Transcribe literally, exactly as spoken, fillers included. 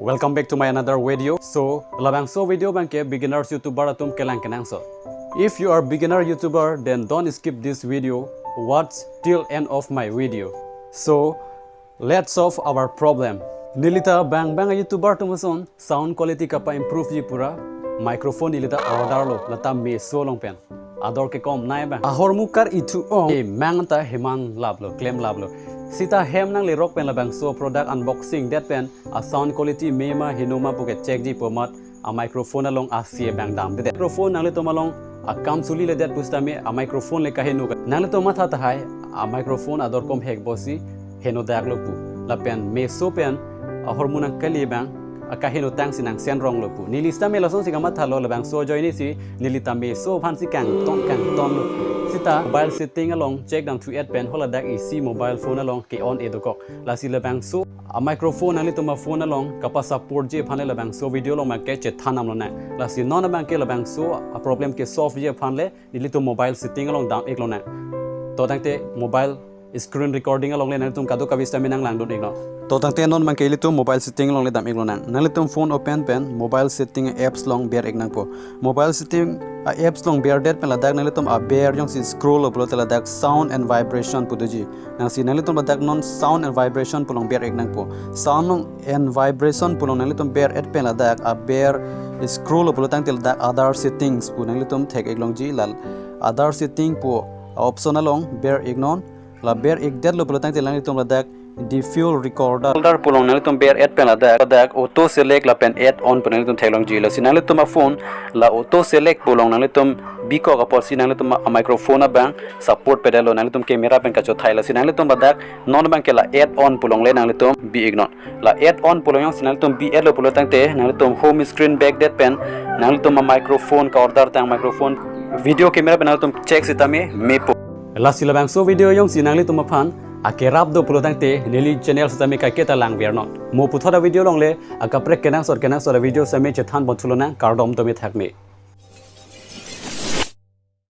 Welcome back to my another video. So, labangso video abangke beginners YouTuber atum kelang kenangsot. If you are beginner YouTuber, then don't skip this video. Watch till end of my video. So, let's solve our problem. Nelita bang bang YouTuber atum ason sound quality kapa-improve ji pura microphone nelita order lo, lata Meesho along pen. Ador kekom nai bang. Ahormu kar-ithu ong. E mang ta heman laplo, klem laplo. Sita hem nanglerok pen labangso product unboxing det pen a sound quality me ma heno ma puke check ji pu amat a microphone along a C abang damdedet. Microphone nanglitum along akam suliledet pusitame a microphone le kaheno ka. Nanglitum matha tahai, a microphone ador kom hek bosi heno daklo pu. Lapen Meesho pen ahormu nangkali abang akaheno tangsi nangsen ronglo pu. Neli sitame lasonsi kamathalo, labangso ajoinesi nelita Meesho aphansi kangton kangtonlo. Sita mobile setting along check dam thu et pen holadak isi mobile phone along ke-on-e dokok. Lasi labangso a microphone nanglitum a phone along kapa-support ji aphan le labangso video along abangke chethan damlonang. Lasi non abangke labangso a problem ke-solve ji aphan le nelitum mobile setting along dam-ik lonang. To tangte mobile screen recording along le nanglitum kadokave sitame nanglangdun-iknon. To tangte non abangke ilitum mobile setting along le dam-ik lonang. Nanglitum phone open pen mobile setting apps along ber-ik nangpo. Mobile setting a apps along berdet pen ladak nanglitum aber jongsi scroll lo pulote ladak sound and vibration pu doji. Lasi nanglitum ladak non sound and vibration pu along ber-ik nangpo. Sound and vibration pu along nanglitum ber-et pen ladak aber scroll lo pulo tangte ladak other settings pu nanglitum thek-ik longji, la other setting pu option along ber-iknon. La ber-ikdetlo pulo tangte nanglitum ladak default recorder pu along nanglitum ber-et pen ladak, ladak auto select lapen add on pu nanglitum theklongji. Lasi nanglitum a phone la auto select pu along nanglitum bikok apotsi nanglitum a microphone abang support pedetlo, nanglitum camera pen kachothai. Lasi nanglitum ladak non abangke la add on pu along le nanglitum bi-iknon. La add on pu along jongsi nanglitum bi-etlo pulo tangte nanglitum home screen back det pen nanglitum a microphone ka-order tang microphone video camera pen nanglitum check sitame mepo. Lasi labangso video jongsi nanglitum aphan akerap do pulo tangte neli channel sitame kaiketa langvernon. Mo puthot a video along le akaprek kenangsot kenangsot a video sitame chethan pon thulonang, kardom tumi thakme.